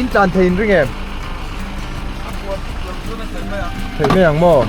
In tlan thei in ring em? Theih mai ang maw?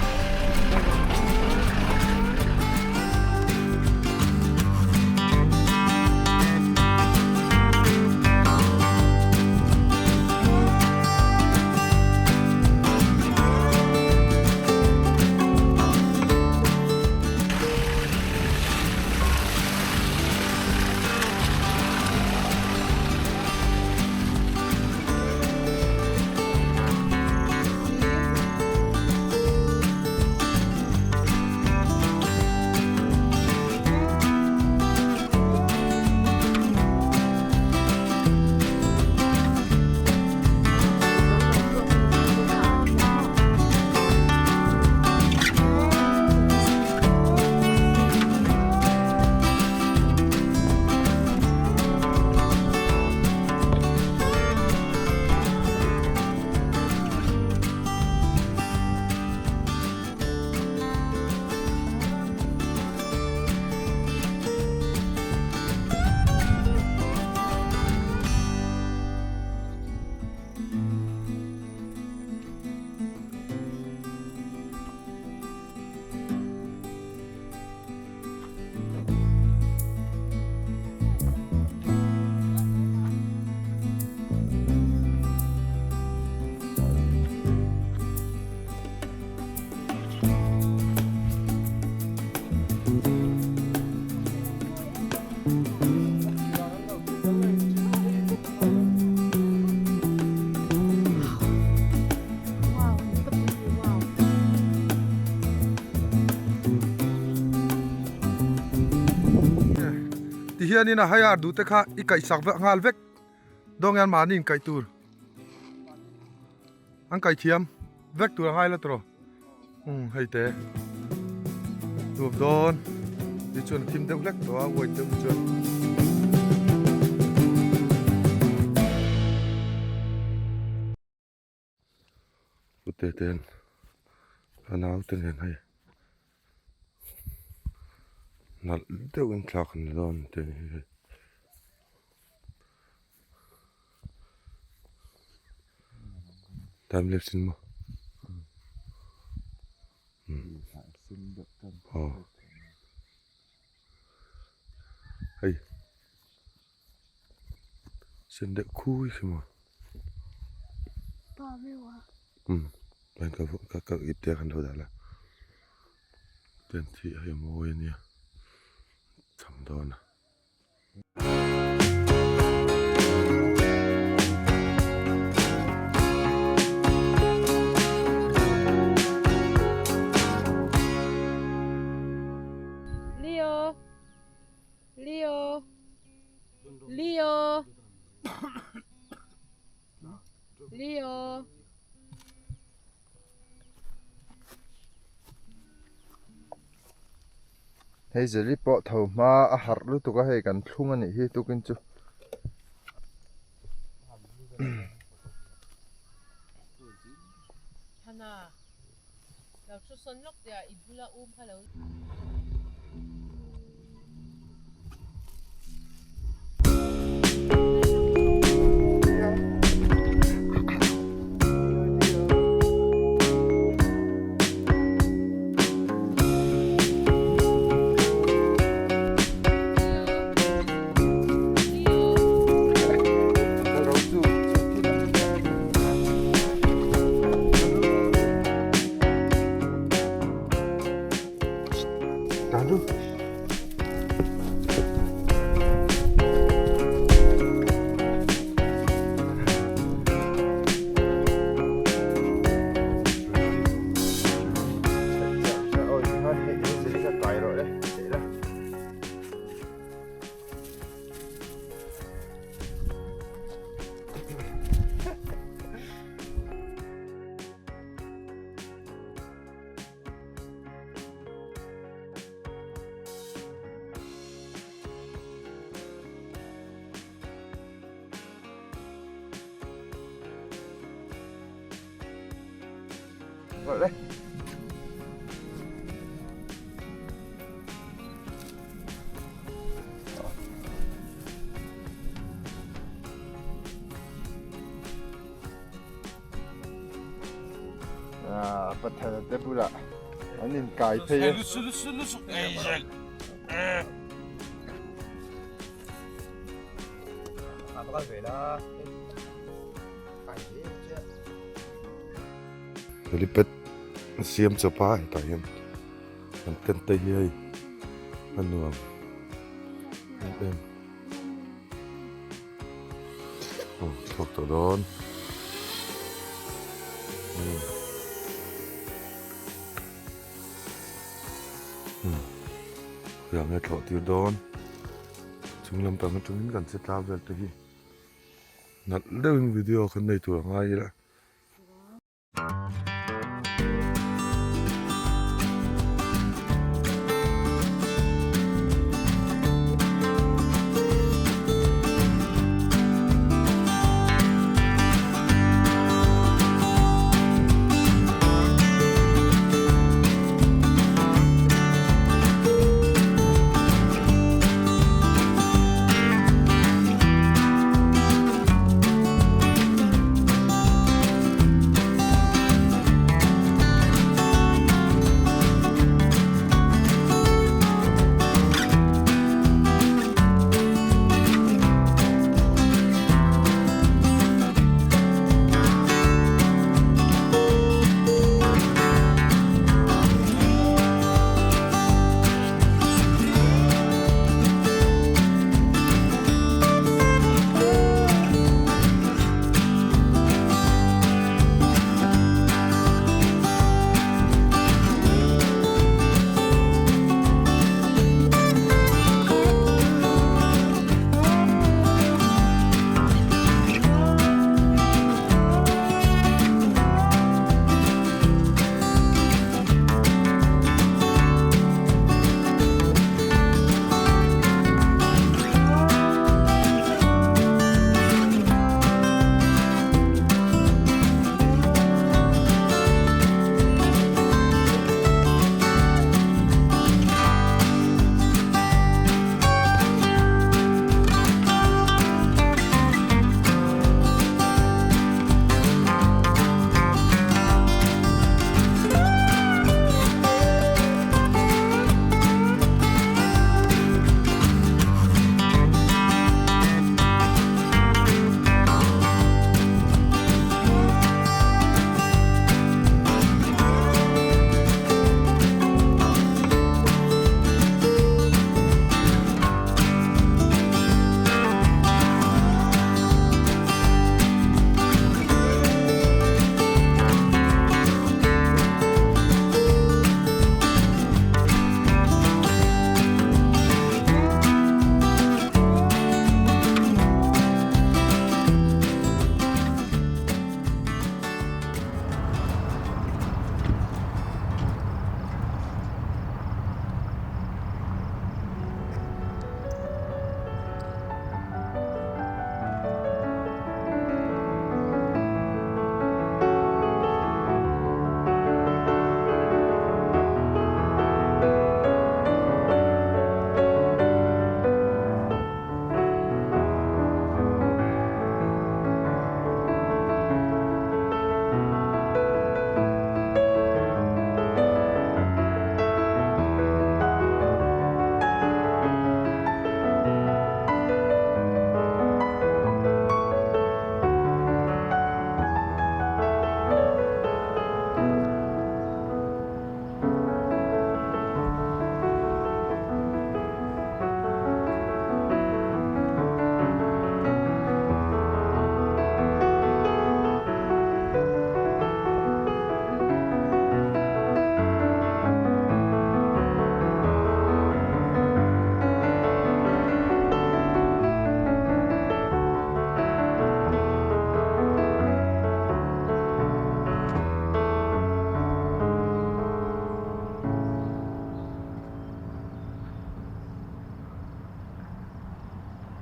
Ti hianin a hire duh te kha i kaihsak vek nghal vek dawng hian mahni in kaih tur an kaih thiam vek tur a ngai la tawh umm hei te nuam dawn ti chuan a thim deuh hlek tawh a white deuh chuan. Pute ten a naute nen hei nalh deuhin thla kan la dawn tih a ni hei. Time lapse in maw aw hei sen deuh khui khi maw umm ka ka ip te khan lo dah la tent hi hei a mawi ania cham dawn a. Leo Leo Leo Leo Hei zeli pawh tho hma a harh lutuk a hei kan thlung a nih hi tukin chu. Pathana te bulah an inkai phei a. Helipad an siam chawp a hetah hian an tent te hi hei a nuam em em. Aw thluak tawh dawn umm khawiah nge thlawh tir dawn chung lampang atangin kan che tla vel te hi nalh deuhin video kan nei tur a ngai ila.